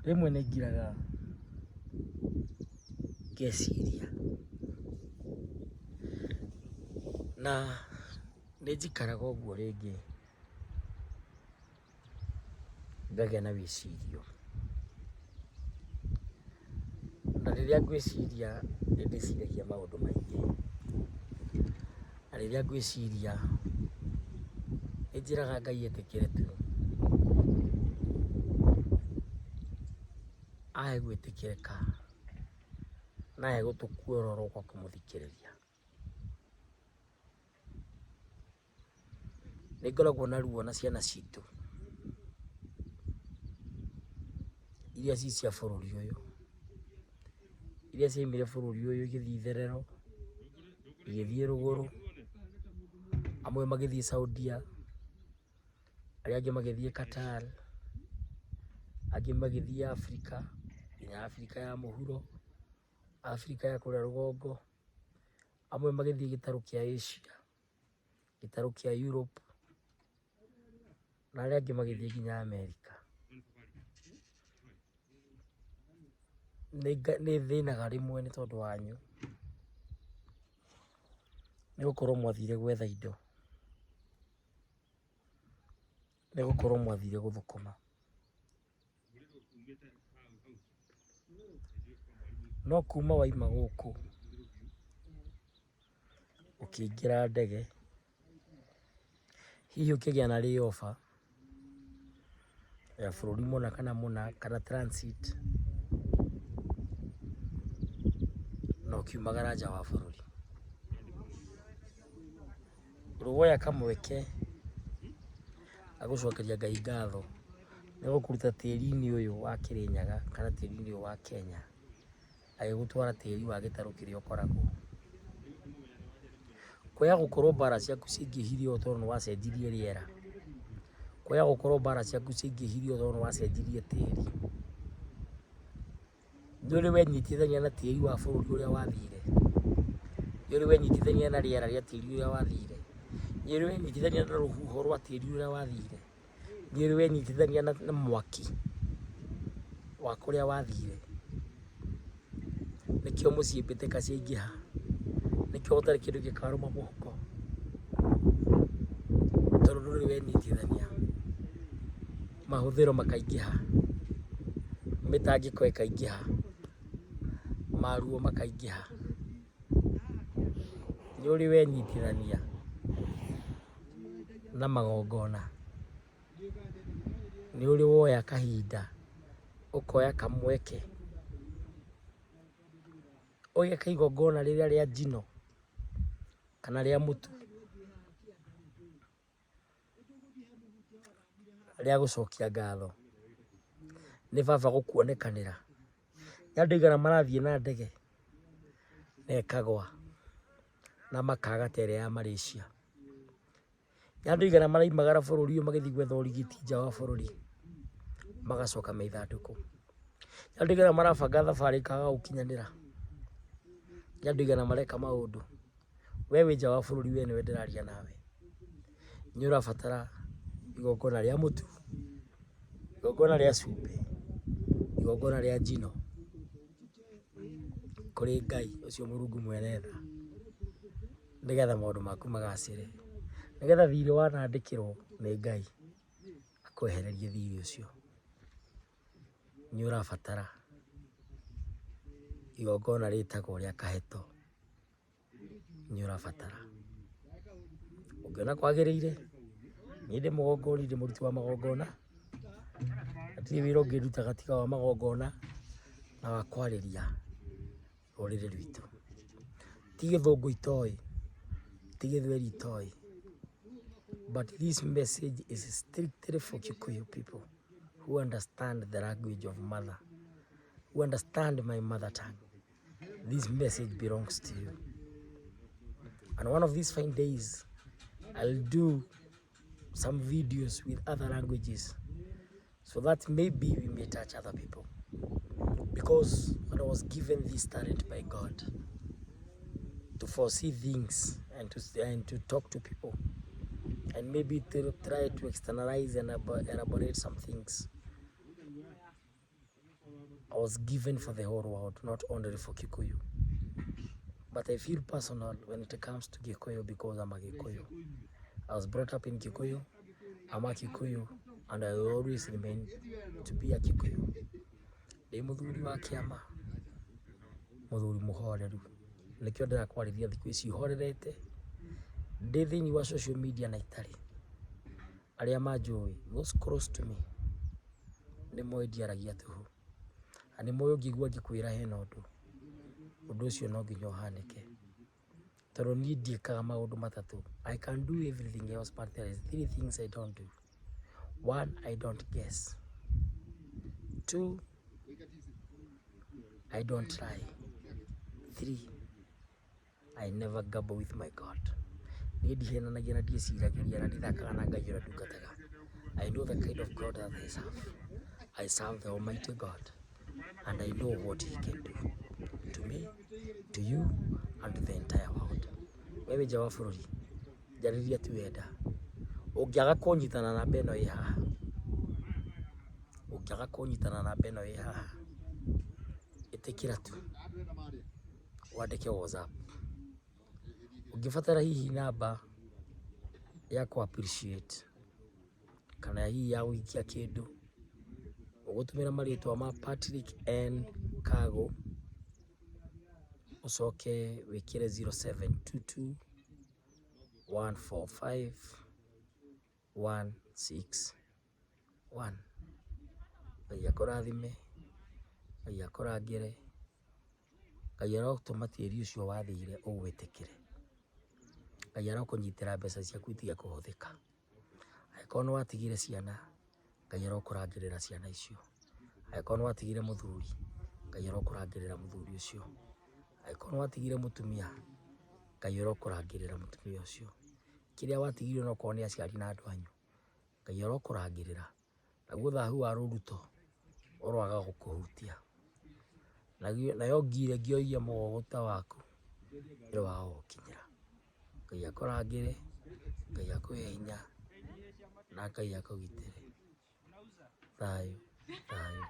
Rĩmwe nĩ ngiraga ngeciria na nĩ njikaraga ũguo rĩngĩ ngagĩa na wĩcirio. Na rĩrĩa ngwĩciria nĩ ndĩciragia maũndũ maingĩ. Na rĩrĩa ngwĩciria nĩ njĩraga Ngai etĩkĩre tu, ahe gwĩtĩkĩrĩka na ahe gũtũ kuororo gwa kũmũthikĩrĩria. Nĩ ngoragwo na ruo na ciana citũ iria ci cia bũrũri ũyũ, iria ciaumire bũrũri ũyũ igĩthiĩ itherero, igĩthiĩ rũgũrũ, amwe magĩthiĩ Saudia, arĩa angĩ magĩthiĩ Qatar, angĩ magĩthiĩ Afrika, nginya Afrika ya mũhuro, Afrika ya kũrĩa rũgongo, amwe magĩthiĩ gĩtarũ kĩa Asia, gĩtarũ kĩa Europe, na arĩa angĩ magĩthiĩ nginya Amerika. Nĩ thĩnaga rĩmwe nĩ tondũ wanyu, nĩ gũkorwo mwathire gwetha indo, nĩ gũkorwo mwathire gũthũkũma. No kuma waima gũkũ ũkĩingĩra ndege, hihi ũkĩgĩa na layover ya bũrũri mũna kana mũna kana transit na ũkiumagara nja wa bũrũri. Woya kamweke ga gũcokeria Ngai ngatho nĩ gũkũruta tĩri-inĩ ũyũ wa Kĩrĩnyaga kana tĩri-inĩ ũyũ wa Kenya agĩgũtwara tĩri wa gĩtarũ kĩrĩa ũkoragwo. Kwaya gũkorwo mbara ciaku ciaingĩhire ũũ tondũ nĩ wacenjirie rĩera. Kwaya gũkorwo mbara ciaku ciaingĩhire ũũ tondũ nĩ wacenjirie tĩri. Nĩ ũrĩ wenyitithania na tĩri wa bũrũri ũrĩa wathire? Nĩ ũrĩ wenyitithania na rĩera rĩa tĩri ũrĩa wathire? Nĩ ũrĩ wenyitithania na rũhuho rwa tĩri ũrĩa wathire? Nĩ ũrĩ wenyitithania na mwaki wa kũrĩa wathire? Nĩkĩo mũciĩ mbĩtĩka ciaingĩha, nĩkĩo gũtarĩ kĩndũ gĩkarũma mũhuko, tondũ ndũrĩ wenyitithania. Mahũthĩro makaingĩha, mĩtangĩko ĩkaingĩha, maruo makaingĩha. Nĩ ũrĩ wenyitithania na magongona? Nĩ ũrĩ woya kahinda ũkoya kamweke ũgeka igongona rĩrĩa rĩa njino kana rĩa mũtu? Rĩa gũcokia ngatho nĩ baba gũkuonekanĩra. Nĩ andũ aigana marathiĩ na ndege na ĩkagwa na makaga ta ĩrĩa ya Malaysia. Nĩ andũ aigana maraumagara bũrũri ũyũ magĩthiĩ gwetha ũrigiti nja wa bũrũri magacoka me ithandũkũ. Nĩ andũ aigana marabanga thabarĩ ikaga gũkinyanĩra. Nĩ andũ aigana mareka maũndũ. We wĩ nja wa bũrũri we nĩwe ndĩraria nawe, nĩ ũrabatara igongona rĩa mũtu, igongona rĩa cumbĩ, igongona rĩa njino kũrĩ Ngai ũcio Mũrungu mwene tha, nĩgetha maũndũ maku magacĩre, nĩgetha thirĩ wanandĩkĩrwo nĩ Ngai akwehererie thirĩ ũcio. Nĩ ũrabatara igongona rĩtagwo rĩa kaheto. Nĩ ũrabatara. Ũngĩona kwagĩrĩire, niĩ ndĩ mũgongoni, ndĩ mũruti wa magongona, hatirĩ wĩra ũngĩ ndutaga tiga wa magongona na wa kwarĩria rũrĩrĩ rwitũ. Ti gĩthũngũ itoĩ, ti gĩthweri itoĩ, but this message is strictly for Kikuyu people who understand the language of mother, who understand my mother tongue. This message belongs to you. And one of these fine days, I'll do some videos with other languages so that maybe we may touch other people. Because when I was given this talent by God to foresee things and to talk to people and maybe to try to externalize and elaborate some things. I was given for the whole world, not only for Kikuyu. But I feel personal when it comes to Gikuyu because I'm a Gikuyu. I was brought up in Kikuyu. I'm a Kikuyu and I will always remain to be a Kikuyu. Ndĩ mũthuri wa kĩama, mũthuri mũhoreru. Nĩkĩo ndĩrakwarĩria thikũ ici horerete, ndĩ thĩinĩ wa social media na itarĩ. Arĩa manjũĩ, those close to me, nĩ moĩ ndiaragia tũhũ. Na nĩ moĩ ũngĩigua ngĩkwĩra hena ũndũ, ũndũ ũcio no nginya ũhanĩke. Tondũ niĩ ndiĩkaga maũndũ matatũ. I can do everything else but there is three things I don't do. One, I don't guess. Two, I don't lie. Three, I never gamble with my God. Niĩ ndihenanagia na ndiĩciragĩria na ndithakaga na Ngai ũrĩa ndungataga. I know the kind of God that I serve. I serve the Almighty God and I know what he can do to me, to you and to the entire world. We wĩ nja wa bũrũri, njarĩria tu wenda. Ũngĩaga kũnyita na namba ĩno ĩ haha, ũngĩaga kũnyita na namba ĩno ĩ haha, ĩtĩkĩra tu wandĩke WhatsApp. Ũngĩbatara hihi namba ya kũ appreciate kana hihi ya gũikia kĩndũ, ũgũtũmĩra marĩtwa ma Patrick N Kago, ũcoke wĩkĩre 0722 145 161. Ngai akũrathime, Ngai akũrangĩre, Ngai arotũma tĩri ũcio wathire ũgwĩtĩkĩre. Ngai arokũnyitĩra mbeca ciaku itige kũhũthĩka. Angĩkorwo nĩ watigire ciana, Ngai arokũrangĩrĩra ciana icio. Angĩkorwo nĩ watigire mũthuri, Ngai arokũrangĩrĩra mũthuri ũcio. Angĩkorwo nĩ watigire mũtumia, Ngai arokũrangĩrĩra mũtumia ũcio. Kĩrĩa watigire onokorwo nĩ aciari na andũ anyu, Ngai arokũrangĩrĩra. Naguo thahu wa rũruto ũroaga gũkũhutia. Nayo ngi ĩrĩa ĩngĩoiya mũgũgũta waku ĩroaga gũgũkinyĩra. Ngai akũrangĩre, Ngai akũhe hinya na Ngai akũgitĩre. Thayũ, thayũ.